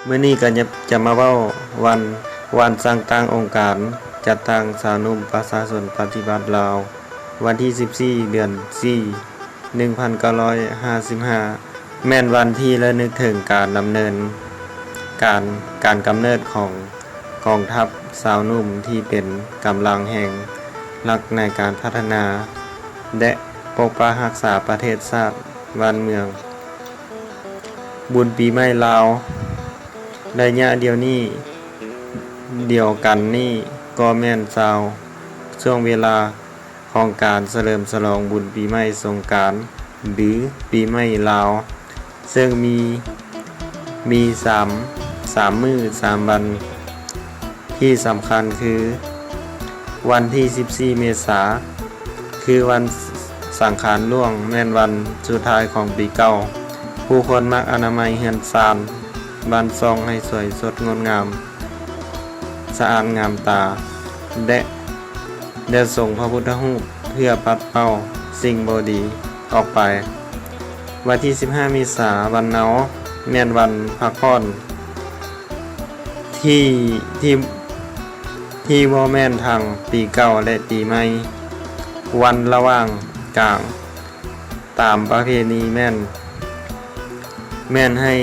ມື້ນີ້ກໍຈະ ຈະມາເວົ້າວັນ ວັນສ້າງຕັ້ງອົງການຈັດຕັ້ງຊາວໜຸ່ມປະຊາຊົນປະຕິວັດລາວ ວັນທີສິບສີ່ ເດືອນສີ່ ໜຶ່ງພັນເກົ້າຮ້ອຍຫ້າສິບຫ້າ ແມ່ນວັນທີ່ລະນຶກເຖິງການດຳເນີນການ ການກຳເນີດຂອງກອງທັບຊາວໜຸ່ມທີ່ເປັນກຳລັງແຮງຫຼັກໃນການພັດທະນາ ແລະ ປົກປັກຮັກສາປະເທດຊາດບ້ານເມືອງ. ບຸນປີໃໝ່ລາວ ໄລຍະດຽວນີ້ ດຽວກັນນີ້ກໍແມ່ນຊາວ ຊ່ວງເວລາຂອງການສະເຫຼີມສະຫຼອງບຸນປີໃໝ່ສົງການ ຫຼື ປີໃໝ່ລາວ ເຊິ່ງມີ ມີສາມ ສາມມື້ສາມວັນ ທີ່ສຳຄັນຄື ວັນທີສິບສີ່ ເມສາ ຄືວັນສັງຂານຫຼວງ ແມ່ນວັນສຸດທ້າຍຂອງປີເກົ່າ. ຜູ້ຄົນມັກອະນາໄມເຮືອນຊານ ບ້ານຊ່ອງໃຫ້ສວຍສົດງົດງາມ ສະອາດງາມຕາ ແລະ ແລະ ຊົງພະພຸດທະຮູບ ເພື່ອປັດເປົ່າສິ່ງບໍ່ດີອອກໄປ. ວັນທີສິບຫ້າ ເມສາ ວັນເນົາ ແມ່ນວັນພັກຜ່ອນ ທີ່ ທີ່ ທີ່ບໍ່ແມ່ນທັງປີເກົ່າ ແລະ ປີໃໝ່. ວັນລະຫວ່າງກາງ ຕາມປະເພນີແມ່ນ ແມ່ນໃຫ້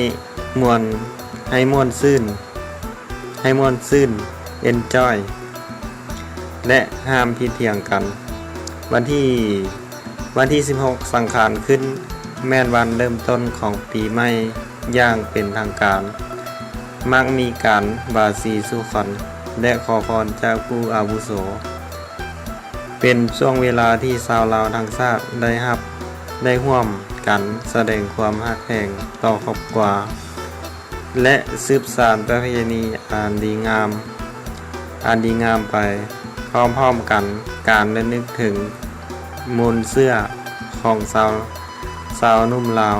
ມ່ວນ ໃຫ້ມ່ວນຊື່ນ ໃຫ້ມ່ວນຊື່ນ ເອັນຈອຍ ແລະ ຫ້າມຜິດຖຽງກັນ. ວັນທີ ວັນທີສິບຫົກ ສັງຂານຂຶ້ນ ແມ່ນວັນເລີ່ມຕົ້ນຂອງປີໃໝ່ຢ່າງເປັນທາງການ. ມັກມີການບາສີສູ່ຂວັນ ແລະ ຂໍພອນຈາກຜູ້ອາວຸໂສ. ເປັນຊ່ວງເວລາທີ່ຊາວລາວທັງຊາດໄດ້ຮັບ ໄດ້ຮ່ວມກັນສະແດງຄວາມຮັກແພງຕໍ່ຄອບຄົວ ແລະ ສືບສານປະເພນີອັນດີງາມ ອັນດີງາມໄປພ້ອມໆກັນ. ການລະນຶກເຖິງມູນເຊື້ອຂອງຊາວ ຊາວໜຸ່ມລາວ.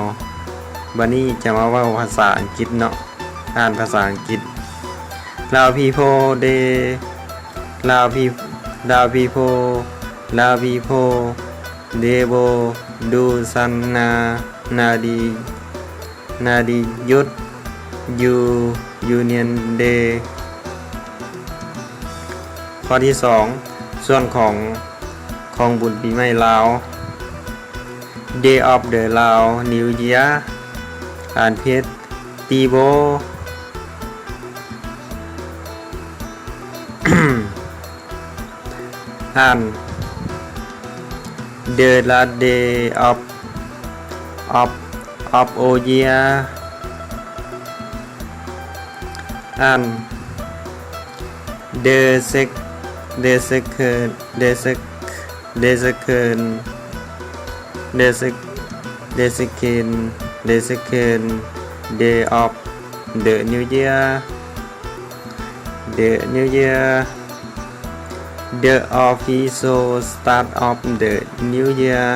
ບັດນີ້ຈະມາເວົ້າພາສາອັງກິດເນາະ, ອ່ານພາສາອັງກິດ. Lao people, they, Lao peop-, Lao people, Lao people, they will do some na-, nadi, nadi yut yu, Union Day. ຂໍ້ທີສອງ ສ່ວນຂອງ ຂອງບຸນປີໃໝ່ລາວ. Day of the Lao New Year. ອ່ານຜິດ. ຕີໂບ ອ່ານ The last day of, of, of old year. ອ່ານ The sec-, the second, the sec-, the second, the sec-, the second, the second day of the new year. The new year. The official start of the new year.